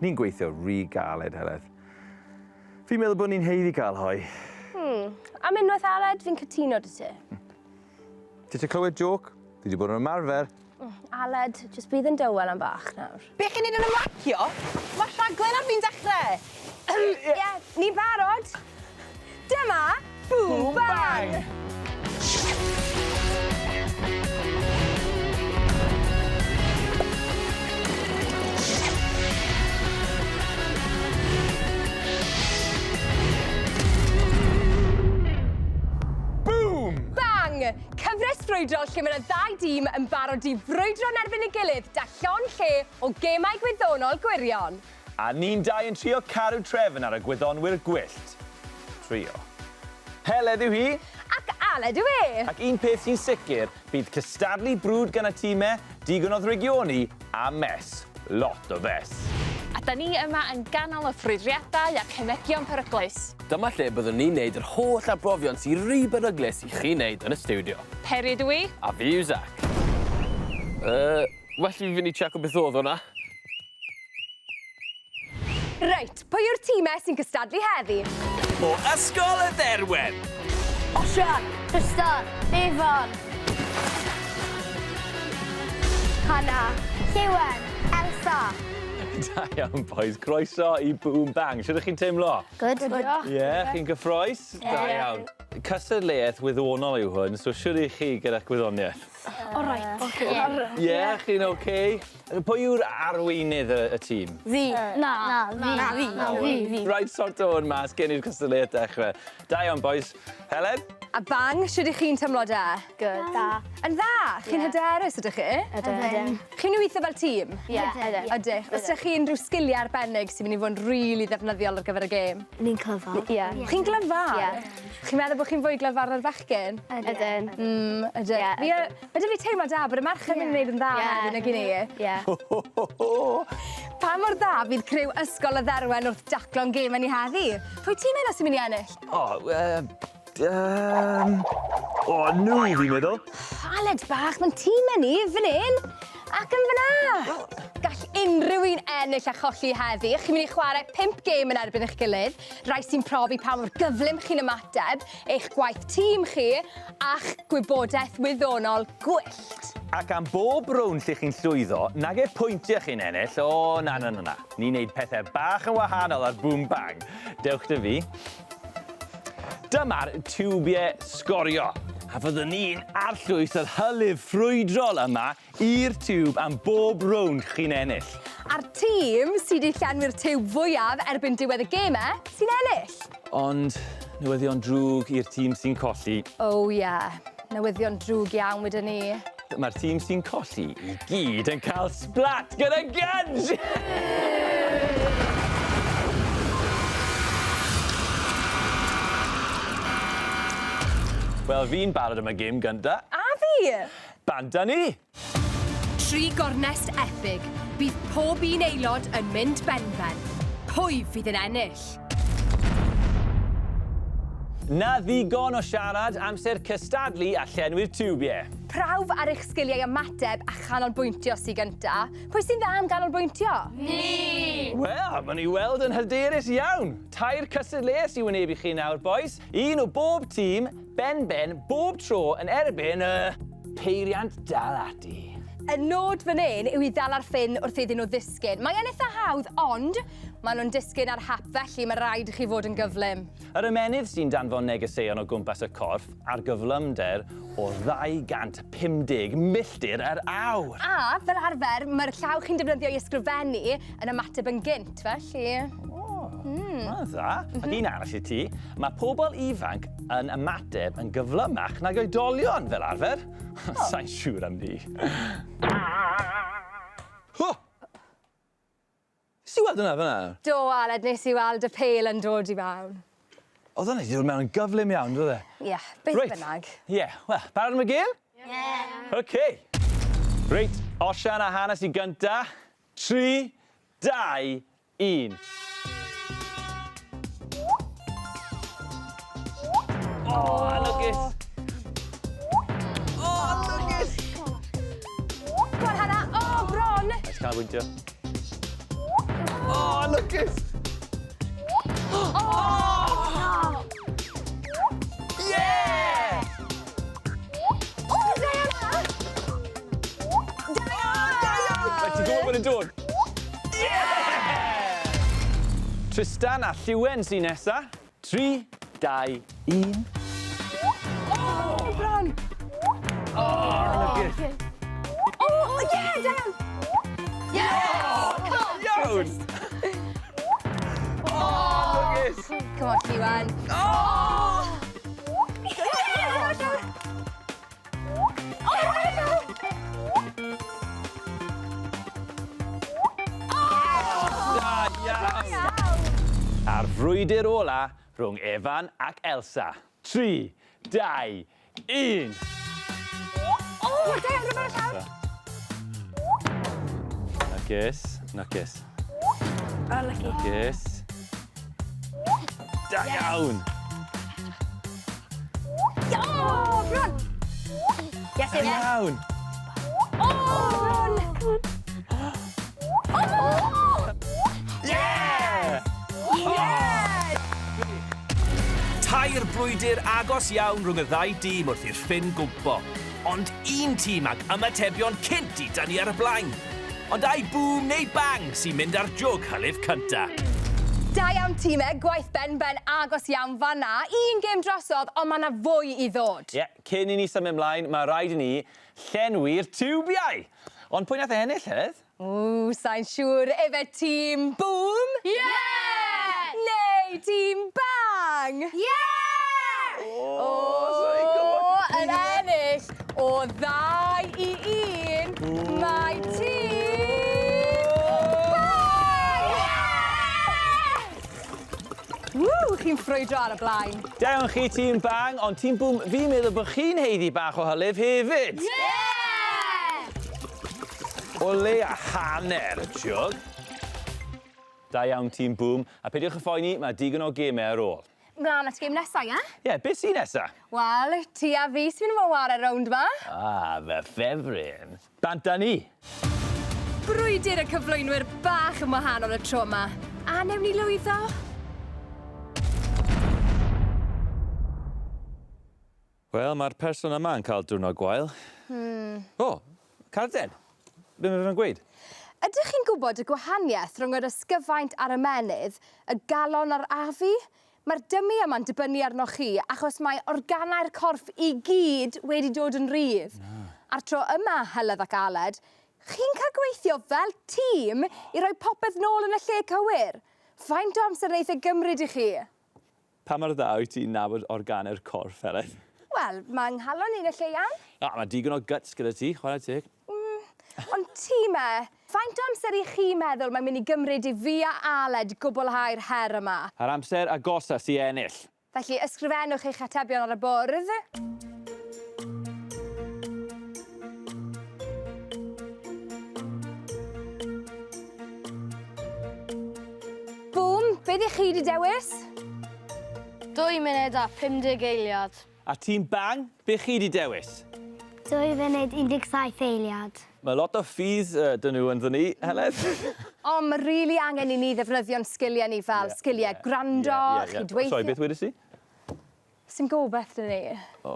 Ni'n gweithio rhy galed, Heledd. Fi'n meddwl bod ni'n haeddu cael hoe. Hmm. Am unwaith, Aled, fi'n cytuno 'da ti. Ti eisiau clywed jôc? Fi 'di bod yn ymarfer. Aled, jyst bydd yn dywel am bach nawr. Be chi'n neud yn ymlacio? Mae'r rhaglen ar fin dechrau! Ie, ni'n barod! Dyma Boom Bang! Boom! Bang! Cyfres frwydrol lle mae 'na ddau dîm yn barod i frwydro yn erbyn ei gilydd 'da llond lle o gemau gwyddonol gwirion. A ni'n dau yn trio cadw trefn ar y gwyddonwyr gwyllt. Trio. Heledd yw hi. Ac Aled yw e! Ac un peth sy'n sicr, bydd cystadlu brwd gan y time, digon o ddrygioni, a mess. Lot o fess. A 'da ni yma yn ganol y ffrwydriadau a'r cemegion peryglus. Dyma lle byddwn ni'n neud yr holl arbrofion sy ry beryglus i chi neud yn y stiwdio. Peri ydw i. A fi yw Zac. Yy, well i fi fynd i checo beth o'dd hwnna. Reit, pwy yw'r timau sy'n cystadlu heddi? O Ysgol y Dderwen! Osian! Trystan! Ifan! Hannah! Lleuwen! Elsa! Da iawn, boys. Croeso i Boom Bang. Shwt ych chi'n teimlo? Good. Good. Ie, yeah, chi'n gyffroes? Ie. Da iawn. Cystadleuaeth wyddonol yw hwn, so shwt ych chi gyda'ch gwyddoniaeth? Alright. Oce. Ie, yeah, chi'n oce? Pwy yw'r arweinydd y, y tîm? Fi. Na. Na, fi. Na, fi. Na, fi. fi. Rhaid sorto hwn mas cyn i'r cystadleuaeth dechrau. Da iawn, boys. Helen? A bang, shwt 'ych chi'n tymlo de? Good. Da. Yn dda? Chi'n hyderus ydych chi? Ydyn. Ydyn. Chi'n mynd i weithio fel tîm? Ie. Ydyn. Ydych. Oes 'da chi unrhyw sgiliau arbennig sy'n mynd i fod yn rili ddefnyddiol ar gyfer y gêm? Ni'n clyfar. Ie. Chi'n glyfar? Ie. Chi'n meddwl bod chi'n fwy glyfar na'r bechgyn? Ydyn. Ydyn. Ie. Fi yy ma' 'da fi teimlad da bod y merched yn mynd i wneud yn dda heddi nag 'yn ni? Ie. Pa mor dda fydd criw Ysgol y Dderwen wrth daclo'n gêm ni heddi? Pwy ti'n meddwl sy'n mynd i ennill? O, yy, yym, o, nhw fi'n meddwl. Aled bach, ma'n tîm ni fan 'yn ac yn fan 'na. Gall unrhyw un ennill a cholli heddi. Chi'n mynd i chwarae pump gêm yn erbyn eich gilydd. Rhai sy'n profi pa mor gyflym chi'n ymateb, eich gwaith tîm chi, a'ch gwybodaeth wyddonol gwyllt. Ac am bob rownd lle chi'n llwyddo, nage pwyntiau chi'n ennill, o na na na na. Ni'n neud pethau bach yn wahanol ar Boom Bang. Dewch 'da fi. Dyma'r tiwbiau sgorio. A fyddwn ni'n arllwys yr hylif ffrwydrol yma i'r tiwb am bob rownd chi'n ennill. A'r tîm sy 'di llenwi'r tiwb fwyaf erbyn diwedd y geme sy'n ennill. Ond newyddion drwg i'r tîm sy'n colli. Oh yeah, newyddion drwg iawn wedyn ni. Mae'r tîm sy'n colli i gyd yn cael splat gyda guns! Wel, fi'n barod am y gêm gynta. A fi! Bant â ni! Tri gornest epig. Bydd pob un aelod yn mynd benben. Pwy fydd yn ennill? Na ddigon o siarad, amser cystadlu a llenwi'r tiwbiau. Prawf ar eich sgiliau ymateb a chanolbwyntio sy gynta. Pwy sy'n dda am ganolbwyntio? Ni! Wel, maen nhw i weld yn hyderus iawn. Tair cystadleuaeth sy'n wynebu chi nawr, bois. Un o bob tîm, ben-ben, bob tro yn erbyn y... Peiriant dal ati. Y nod fan hyn yw i ddala'r ffyn wrth iddyn nhw ddisgyn. Mae e'n eitha hawdd, ond maen nhw'n disgyn ar hap, felly mae rhaid i chi fod yn gyflym. Yr ymennydd sy'n danfon negeseuon o gwmpas y corff ar gyflymder o 250 milltir yr awr. A, fel arfer, mae'r llaw chi'n defnyddio i ysgrifennu yn ymateb yn gynt, felly... O, mae'n dda. Ac un arall i ti, mae pobl ifanc yn ymateb yn gyflymach nag oedolion fel arfer. Oh. Sa'n siŵr am ni. Ho! Nes i weld hwnna fyna? Do, Aled, nes i weld y pêl yn dod i mewn. Oedd hwnna wedi dod mewn yn gyflym iawn, do fe? Ie, yeah, beth reit. bynnag. Ie, yeah, wel, barod am y gêm? Ie. Yeah. OK. Reit, Osian a Hanes i gynta. 3, 2, 1. O, anlwcus. O, anlwcus. Go on, Hannah. O, bron. Canolbwyntio. O, lwcus! O! Yeah! O, da iawn! Da iawn! Reit, ti'n gwybod bod yn dod? Yeah! Tristan a Lliwen sy'n nesa. 3, 2, 1. O, bron! O, lwcus. O, ie, da iawn! Yes! Come on! Iawn! O, lwcus. Come on, Lliwen. O! Yeah! O, Da iawn! A'r frwydr ola rhwng Efan ac Elsa. 3, 2, 1. O, da iawn, rhywbeth ar y llawr. Lwcus, lwcus. O, lucky. Lwcus. Da iawn! O, bron! Yes, Da yes. iawn! O, bron! O! Yeah! Yes! Tair brwydr agos iawn rhwng y ddau dîm wrth i'r ffin gwmpo. Ond un tîm ag ymatebion cynt i dynnu ar y blaen. Ond ai Boom neu Bang sy'n mynd ar jwg hylif cynta? Da iawn tîmau, gwaith ben-ben agos iawn fanna. Un gêm drosodd, ond mae yna fwy i ddod. Ie, yeah, cyn i ni symud ymlaen, mae rhaid i ni llenwi'r tiwbiau. Ond pwy nath ennill, Heledd? Ww, sa'n siŵr, efe tîm Boom? Yeah! Neu tîm Bang? Yeah! O, O, yn ennill o 2-1, mae tîm Bang! Ww, chi'n ffrwydro ar y blaen. Da iawn chi, tîm Bang, ond tîm Boom, fi'n meddwl bod chi'n haeddu bach o hylif hefyd. Yeah! O leia hanner y jwg. Da iawn, tîm Boom. A peidiwch â phoeni, mae digon o gemau ar ôl. Mlaen at gêm nesaf, ie? Ie, yeah, beth sy'n nesa? Wel, ti a fi sy'n mynd i fod yn ware rownd 'ma. Ah, fy ffefryn. Bant â ni. Brwydr y cyflwynwyr bach yn wahanol y tro yma. A newn ni lwyddo? Wel, mae'r person yma yn cael diwrnod gwael. O, carden. Be mae fe'n gweud? Ydych chi'n gwybod y gwahaniaeth rhwng yr ysgyfaint a'r ymennydd, y galon a'r afu? Mae'r dymi yma'n dibynnu arnoch chi achos mae organau'r corff i gyd wedi dod yn rhydd. A'r tro yma, Heledd ac Aled, chi'n cael gweithio fel tîm i roi popeth nôl yn y lle cywir. Faint o amser wneith e gymryd i chi? Pa mor dda wyt ti'n nabod organau'r corff, Heledd? Wel, mae nghalon i'n y lle iawn. Ah, mae digon o guts gyda ti, chwarae teg. Ond tîmau, faint o amser i chi meddwl mae'n mynd i gymryd i fi a Aled gwblhau'r her yma? A'r amser agosa sy ennill. Felly, ysgrifennwch eich atebion ar y bwrdd. Boom, beth i chi wedi dewis? 2 munud a 50 eiliad. A tîm Bang, be chi wedi dewis? 2 funud 17 eiliad. Mae lot o ffydd dyn nhw ynddyn ni, Heledd. Ond mae rili really angen i ni ddefnyddio'n sgiliau ni fel sgiliau gwrando, chydweithio. Sorry, beth wedes i? Sim gobeith dyn ni. O,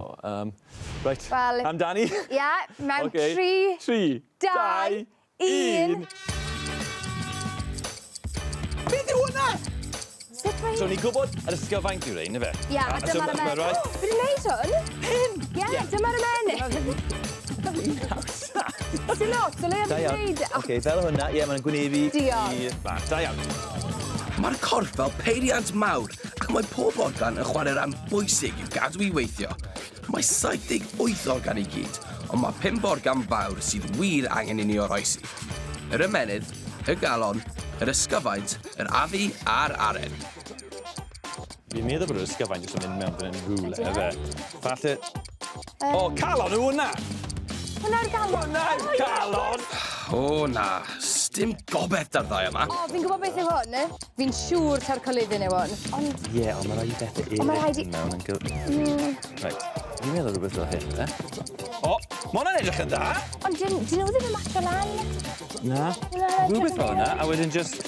reit. Wel- Amdani. Ie, yeah, mewn Ocê. 3, 3, 2, 1. Beth yw hwnna? Sut mae... So ni'n gwybod yr ysgyfaint yw rhein, ife? Ie, a dyma'r ymennydd. ymennydd. O, fi wedi gwneud hwn. Hyn? Ie, dyma'r ymennydd. Sy'n lot, o leia Da fi'n iawn. gwneud. e. Oce, fel hwnna, ie, mae'n gwynebu... Diolch. Da iawn. Mae'r corff fel peiriant mawr ac mae pob organ yn chwarae rhan bwysig i'w gadw i weithio. Mae 78 organ i gyd, ond mae 5 organ fawr sydd wir angen i ni oroesi. Yr ymennydd, y galon, yr ysgyfaint, yr afu a'r aren. Fi'n meddwl bod yr ysgyfaint jyst yn mynd mewn fan hyn rhywle, ife? Falle... O, calon yw hwnna! Hwnna'r galon. Hwnna'r calon! O na, sdim gobeith da'r ddau yma. O, fi'n gwybod beth yw hwn. Fi'n siŵr ta'r coluddyn yw hwn. Ond Ie, ond mae rhaid i bethau Ond ma' rhaid i- eraill mewn yn gyl... Right. Fi'n meddwl rhywbeth fel hyn, fe? O, ma' hwnna'n edrych yn dda. Ond dyn, dyn nhw ddim yn matcho lan. Na. Na, Rhywbeth fel yna, a wedyn just...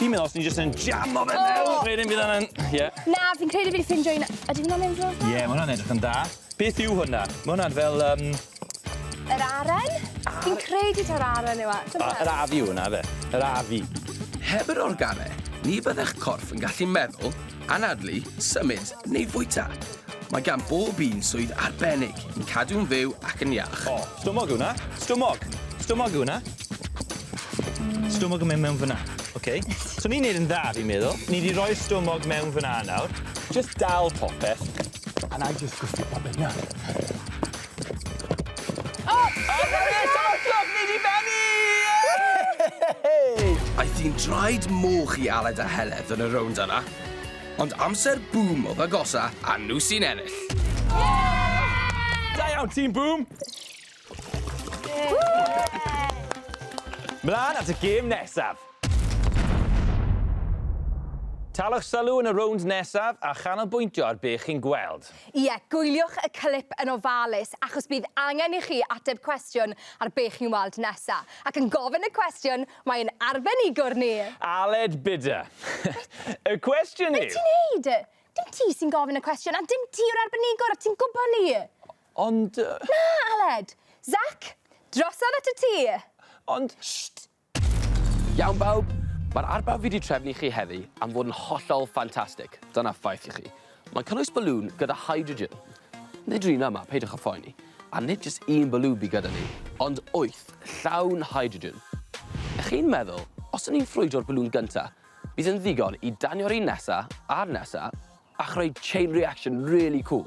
Fi'n meddwl os ni'n just yn jamo fe mewn, wedyn bydd hwnna'n... Ie. Na, fi'n credu fi 'di ffindio un. Ydy hwnna'n mynd fel Ie, ma' hwnna'n edrych yn dda. Beth yw hwnna? Ma' hwnna'n fel... Um, Yr aren? Fi'n credu ta'r aren yw e. Yr afi yw hwnna, fe. Yr afi. Heb yr organau, ni byddech corff yn gallu meddwl, anadlu, symud neu fwyta. Mae gan bob un swydd arbennig i'n cadw'n fyw ac yn iach. O, stumog yw hwnna. Stumog. Stumog yw hwnna. Stumog yn mynd mewn fyna. OK. So ni'n neud yn dda, fi'n meddwl. Ni wedi rhoi'r stumog mewn fyna nawr. Just dal popeth. A na i just gwthio popeth nawr. O! Oh! Ni wedi bennu! Aeth hi'n draed moch i Aled a Heledd yn y rownd yna. Ond amser Boom oedd agosa a nhw sy'n ennill. Da iawn, tîm Boom! Mlaen at y gêm nesaf. Talwch sylw yn y rownd nesaf a chanolbwyntio ar be chi'n gweld. Ie, gwyliwch y clip yn ofalus achos bydd angen i chi ateb cwestiwn ar be chi'n weld nesa. Ac yn gofyn y cwestiwn, mae'n arbenigwr ni. Aled Bidder. y cwestiwn yw... Be ti'n neud? Dim ti sy'n gofyn y cwestiwn a dim ti yw'r arbenigwr a ti'n gwybod ni. Ond... Na, Aled. Zac, drosodd at y ti. Ond... Sht! Iawn bawb, mae'r arbrawf fi wedi trefnu i chi heddi am fod yn hollol ffantastig. Dyna ffaith i chi. Mae'n cynnwys balŵn gyda hydrogen. Nid yr un yma, peidiwch â phoeni. A nid jyst un balŵn by gyda ni, ond wyth, llawn hydrogen. Ych chi'n meddwl, os ydyn ni'n ffrwydro'r balŵn gynta, bydd yn ddigon i danio'r un nesa, a'r nesa, a chreu chain reaction really cool.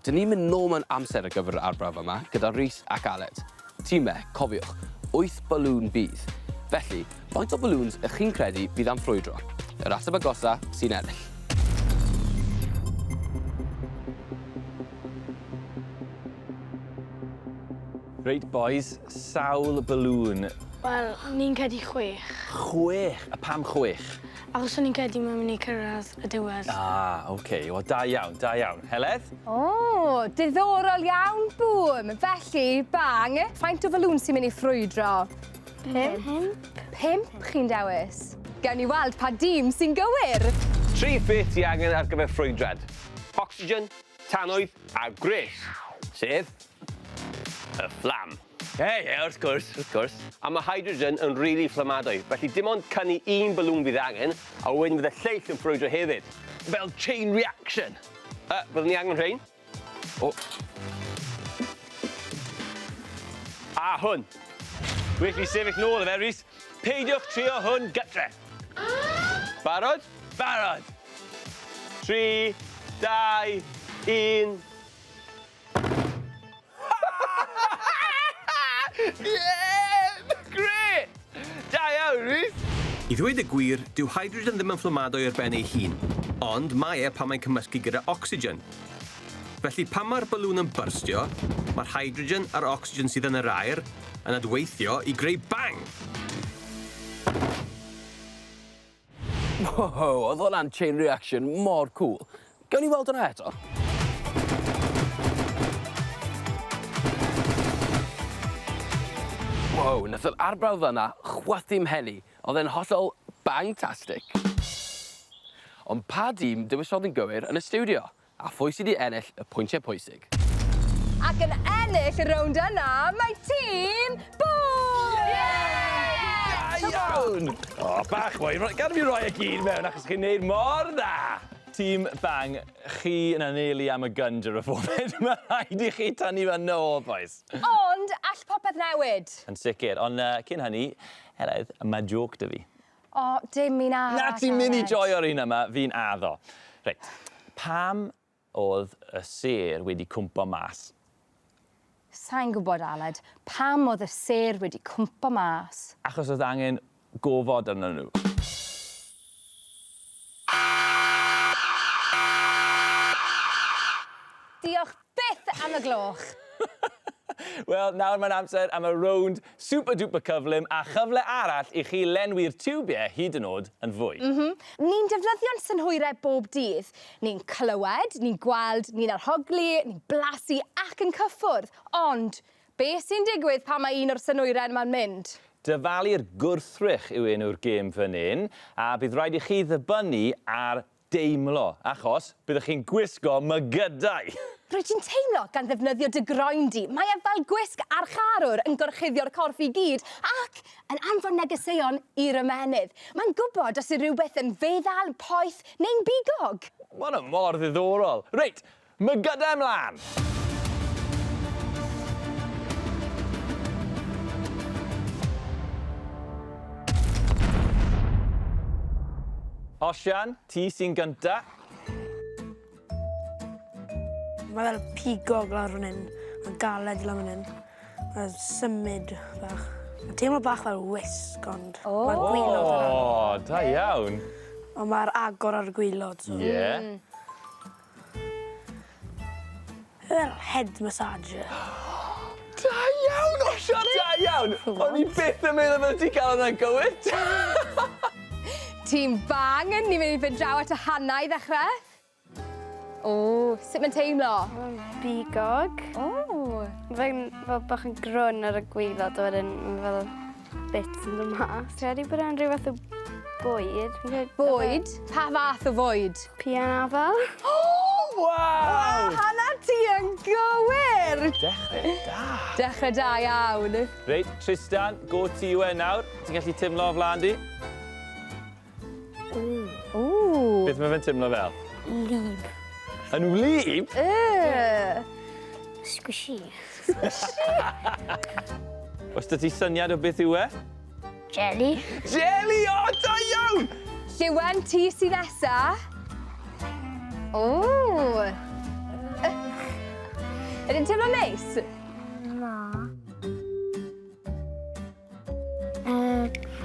Dyn ni'n mynd nôl mewn amser ar gyfer yr arbrawf yma gyda Rhys ac Aled. Tîm E, cofiwch, wyth balŵn bydd. Felly, faint o balŵns ych chi'n credu bydd am ffrwydro? Yr ateb agosa sy'n ennill. Reit boys, sawl balŵn? Wel, ni'n credu chwech. Chwech? A pam chwech? Achos o'n i'n credu mae'n mynd i cyrraedd y diwedd. Ah, oce. Okay. Wel, da iawn, da iawn. Heledd? O, diddorol iawn, Boom. Felly, bang, faint o falŵn sy'n mynd i ffrwydro? Pump. Pump, chi'n dewis. Gewn ni weld pa dîm sy'n gywir. Tri pheth ti angen ar gyfer ffrwydrad. Ocsigen, tanwydd a gwres, sef y fflam. Ie, ie, wrth gwrs, wrth gwrs. A mae hydrogen yn rili fflamadwy, felly dim ond cynnu un balŵn fydd angen, a wedyn fydd y lleill yn ffrwydro hefyd. Fel chain reaction. Byddwn ni angen rhein. O. A hwn. Well ni sefyll nôl ife, Rhys. Peidiwch trio hwn gytre. Barod? Barod. 3, 2, 1. Yeah! Grêt! Da iawn, Rhys! I ddweud y gwir, dyw hydrogen ddim yn fflamadwy ar ben ei hun, ond mae e pan mae'n cymysgu gyda ocsigen. Felly pan mae'r balŵn yn byrstio, mae'r hydrogen a'r ocsigen sydd yn yr aer yn adweithio i greu bang! Wow, oedd hwnna'n chain reaction mor cool. Gawn ni weld hwnna eto? Wow, nath yr arbrawf yna chwythu 'mhen i. Oedd e'n hollol bangtastic. Ond pa dîm dewisodd yn gywir yn y stiwdio? A phwy sy 'di ennill y pwyntiau pwysig? Ac yn ennill y rownd yna, mae tîm Boom! Da iawn! O, bach mwy. Gad i fi roi y gyd mewn achos chi'n neud mor dda. Tîm Bang, chi yn anelu am y gun y foment. Mae rhaid i chi tynnu fe nôl, boys. Ond all popeth newid. Yn sicr, ond cyn hynny, Heledd, mae joke 'da fi. O, dim un arall. Na, ti'n mynd i joio'r un yma, fi'n addo. Reit, pam oedd y sêr wedi cwmpo mas? Sai'n gwybod, Aled. Pam oedd y sêr wedi cwmpo mas? Achos oedd angen gofod arnyn nhw. Diolch byth am y gloch. Wel, nawr mae'n amser am y rownd super duper cyflym a chyfle arall i chi lenwi'r tiwbiau hyd yn oed yn fwy. Mm -hmm. Ni'n defnyddio'n synhwyrau bob dydd. Ni'n clywed, ni'n gweld, ni'n arhogli, ni'n blasu ac yn cyffwrdd. Ond, beth sy'n digwydd pan mae un o'r synhwyrau yma'n mynd? Dyfalu'r gwrthrych yw enw'r gêm fan hyn, a bydd rhaid i chi ddibynnu ar deimlo, achos byddwch chi'n gwisgo mygydau! Rwyt ti'n teimlo gan ddefnyddio dy groen di. Mae e fel gwisg archarwr yn gorchuddio'r corff i gyd ac yn anfon negeseuon i'r ymennydd. Mae'n gwybod os yw rhywbeth yn feddal, poeth neu'n bigog. Mae hwnna mor ddiddorol. Reit, mygydau ymlaen! Osian, ti sy'n gynta. Mae fel pigog lawr fan hyn. Mae'n galed lawr fan hyn. Mae'n symud bach. Mae'n teimlo bach fel wisg, ond oh. mae'r gwylod yn agor. O, da iawn. Ond mae'r agor ar y gwylod. So. Ie. Yeah. Mm. Fel head massager. Da iawn, Osian, da iawn! O'n i byth yn meddwl bod ti'n cael hwnna'n gywir. Tîm Bang, ni'n mynd i fynd draw at y Hannah i ddechrau. O, sut mae'n teimlo? Mae'n bigog. O! Mae'n fel bach yn grwn ar y gwaelod a wedyn mae fel bits yn dod mas. Credu bod e'n rhyw fath o bwyd. Bwyd? Pa fath o fwyd? Pian afal. O! Waw! Hannah, ti yn gywir! Dechrau da. Dechrau da iawn. Reit, Tristan, go ti yw e nawr. Ti'n gallu timlo o flaen di? Ww. Beth mae fe'n timlo fel? Wlyb. Yn wlyb? Yy. Squishy. Squishy? Oes 'da ti syniad o beth yw e? Jelly. Jelly! O, da iawn! Lleuwen, ti sy nesa. O! Ydy'n teimlo'n neis? Na.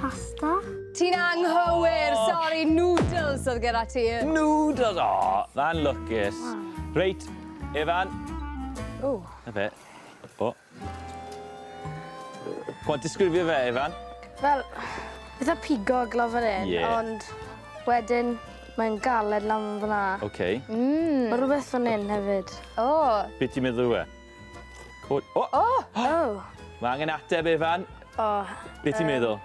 Pasta? Ti'n anghywir, sori, noodles oedd gyda ti. Noodles, o, fan lwcus. Reit, Ifan. O. Na fe. O. Go on, disgrifio fe, Ifan. Fel, eitha pigog lawr fan hyn, Ie. ond wedyn mae'n galed lan fan'na. Oce. Mm. Mae rhywbeth fan hyn hefyd. O. Be ti'n meddwl yw e? O! O! O! O! Mae angen ateb, Ifan. O. Be ti'n meddwl?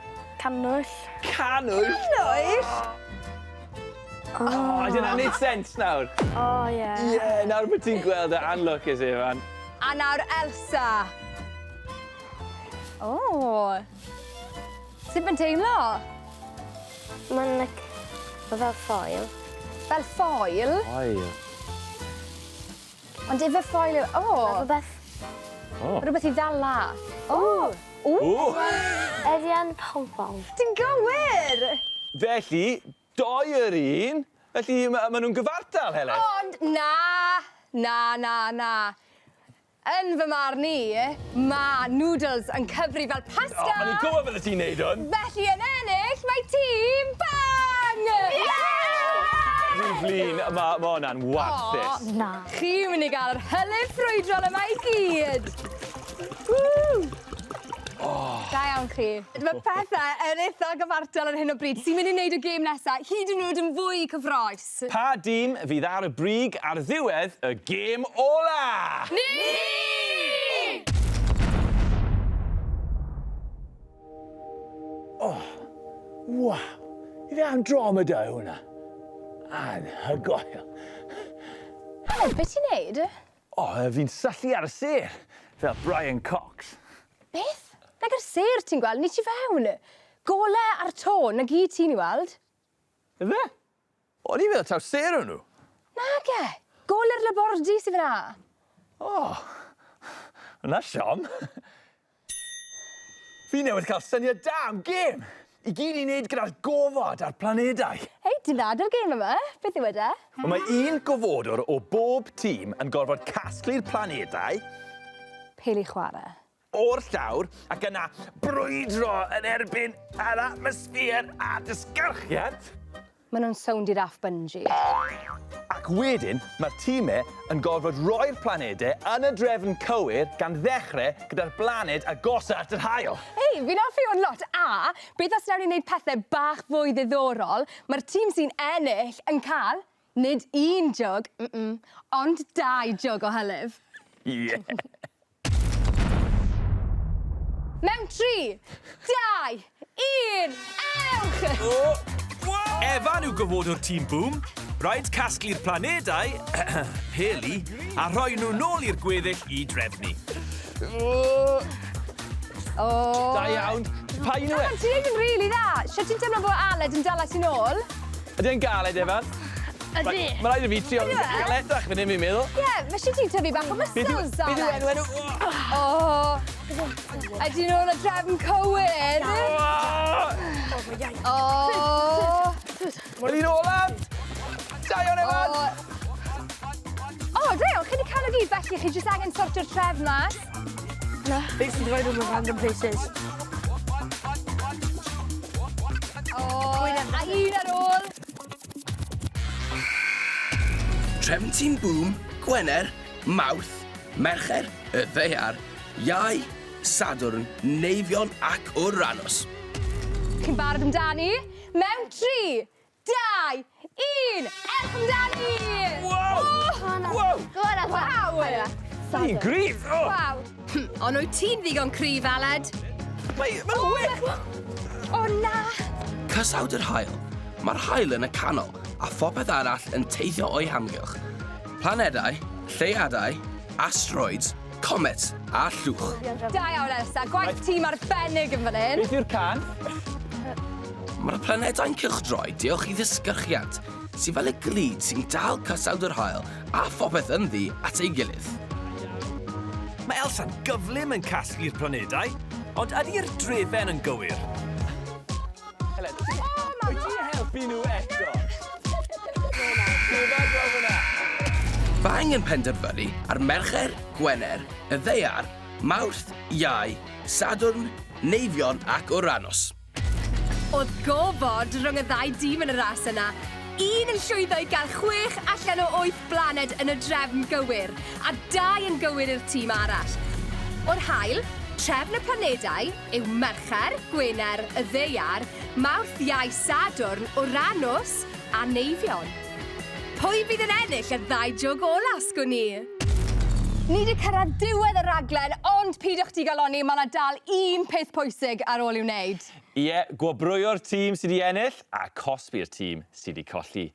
Cannwyll. Cannwyll? Cannwyll? O, oh, dyna'n neud sens nawr. O, ie. Ie, nawr bod ti'n gweld y anlwcus, Ifan. A nawr Elsa. O. Sut mae'n teimlo? Mae'n like, fel ffoil. Fel ffoil? Foil. Ond efe ffoil yw... O! Mae rhywbeth... O. Rhywbeth i ddala. O! O! Ydy e'n pom-pom? Ti'n gywir! Felly, doi yr un. Felly, ma' ma' nhw'n gyfartal, Heledd. Ond na! Na, na, na. Yn fy marn i, ma' noodles yn cyfri fel pasta! O, o'n i'n gwybod byddet ti'n neud hwn. Felly yn ennill mae tîm Bang! Fi'n flin, ma' ma' hwnna'n warthus. Na. Chi'n mynd i gael yr hylif ffrwydrol yma i gyd! Woo! Da iawn chi. Mae pethau yn eitha gyfartal ar hyn o bryd sy'n mynd i wneud y gêm nesa hyd yn oed yn fwy cyffroes. Pa dîm fydd ar y brig ar ddiwedd y gêm ola? Ni! O, waw! Ife Andromeda yw hwnna? Anhygoel. Heledd, be ti'n neud? O, fi'n syllu ar y sêr, fel Brian Cox. Beth? Nag ar sêr ti'n gweld, ni tu fewn. Gole a'r to, 'na gyd ti'n 'i weld. Ife? O'n i'n meddwl taw sêr o'n nhw. Nage! Gole'r labordy sy fan 'na. O, hwnna siom. Fi newydd cael syniad da am gêm! I gyd i wneud gyda'r gofod a'r planedau. Hei, ti'n dda 'da'r gêm yma. Beth yw e de? Wel, mae un gofodwr o bob tîm yn gorfod casglu'r planedau... Peli chwarae. ...o'r llawr ac yna brwydro yn erbyn yr atmosffer a disgyrchiant. Maen nhw'n sownd i raff bungee. Ac Ac wedyn, mae'r tîmau yn gorfod roi'r planedau yn y drefn cywir gan ddechrau gyda'r blaned agosa at yr haul. Hei, fi'n hoffi hwn lot. A, beth os wnawn ni wneud pethau bach fwy ddiddorol, mae'r tîm sy'n ennill yn cael nid un jwg, mm -mm, ond dau jwg o hylif. Ie. Mewn 3, 2, 1, ewch! Efan yw gofodwr tîm Boom. Rhaid casglu'r planedau, peli, a rhoi nhw nôl i'r gweddill i drefnu. O. Da iawn. Pa un yw e? Efan, ti'n neud yn rili dda. Shwt ti'n teimlo bod Aled yn dala ti nôl? Ydy e'n galed, Efan? Ydy. Mae rhaid i fi trio Ydy e? galetach fan hyn, fi'n meddwl. Ie, yeah, mae eisiau ti tyfu bach o Beth yw muscles, beth yw Aled. enw enw? O, ydy nhw'n y drefn cywir? O, Mae'r un olaf! Da iawn, Efan! O, da iawn, chi wedi cael o gyd, felly chi jyst angen sortio'r trefn mas. Basically, rhoi nhw mewn random places. O, a un ar ôl. Trefn Tîm Boom, Gwener, Mawrth, Mercher, y Ddaear, Iau, Sadwrn, Neifion ac Uranus. Chi'n barod amdani? Mewn 3, 2, 1, ewch amdani! Wow! Wow! Go on, Elsa. Waw! Hi'n gryf! Oh. Waw! Ond wyt ti'n ddigon cryf, Aled? Mae'n wych! O, na! Cysawd yr haul. Mae'r haul yn y canol a phopeth arall yn teithio o'i hamgylch. Planedau, lleuadau, asteroids, comets a llwch. Da iawn, Elsa. Gwaith tîm arbennig yn fan hyn. Beth yw'r can? Mae'r planedau'n cylchdroi diolch i ddisgyrchiant, sydd fel y glud sy'n dal cysawd yr haul a phopeth ynddi at ei gilydd. Mae Elsa'n gyflym yn casglu'r planedau, ond ydy'r drefen yn gywir? Helen, wyt ti'n helpu nhw eto? Rhywbeth draw fyna. Bang yn penderfynu ar Mercher, Gwener, y Ddaear, Mawrth, Iau, Sadwrn, Neifion ac Uranus. Oedd gofod rhwng y ddau dîm yn y ras yna. Un yn llwyddo i gael 6 allan o 8 blaned yn y drefn gywir, a 2 yn gywir i'r tîm arall. O'r haul, trefn y planedau yw Mercher, Gwener, y Ddaear, Mawrth, Iau, Sadwrn, Uranus a Neifion. Pwy fydd yn ennill y ddau jwg ola, sgwn i? Ni wedi cyrraedd diwedd y raglen, ond peidiwch digalonni, mae yna dal un peth pwysig ar ôl i'w wneud. Ie, gwobrwyo'r tîm sydd wedi ennill a cosbi'r tîm sydd wedi colli.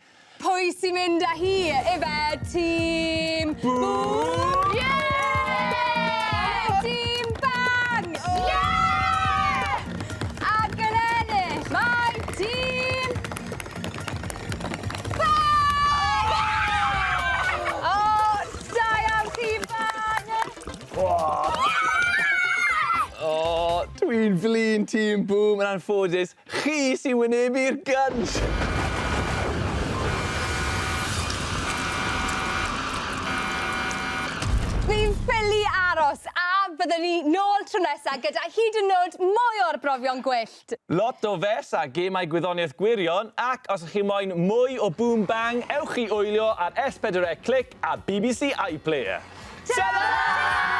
Pwy sy'n mynd â hi? Ife tîm... Boom! Yeah! Tîm Bang! Yeah! Ac yn ennill, mae tîm... Bang! O, da iawn tîm Bang! O, dwi'n flin tîm Boom yn anffodus. Chi sy'n wynebu'r gynj! Fi'n ffili aros a byddwn ni nôl tro nesa gyda hyd yn oed mwy o'r brofion gwyllt. Lot o fes a gemau gwyddoniaeth gwirion, ac os ych chi moyn mwy o Boom Bang, ewch i wylio ar S4C Clic a BBC iPlayer. Ta-ra!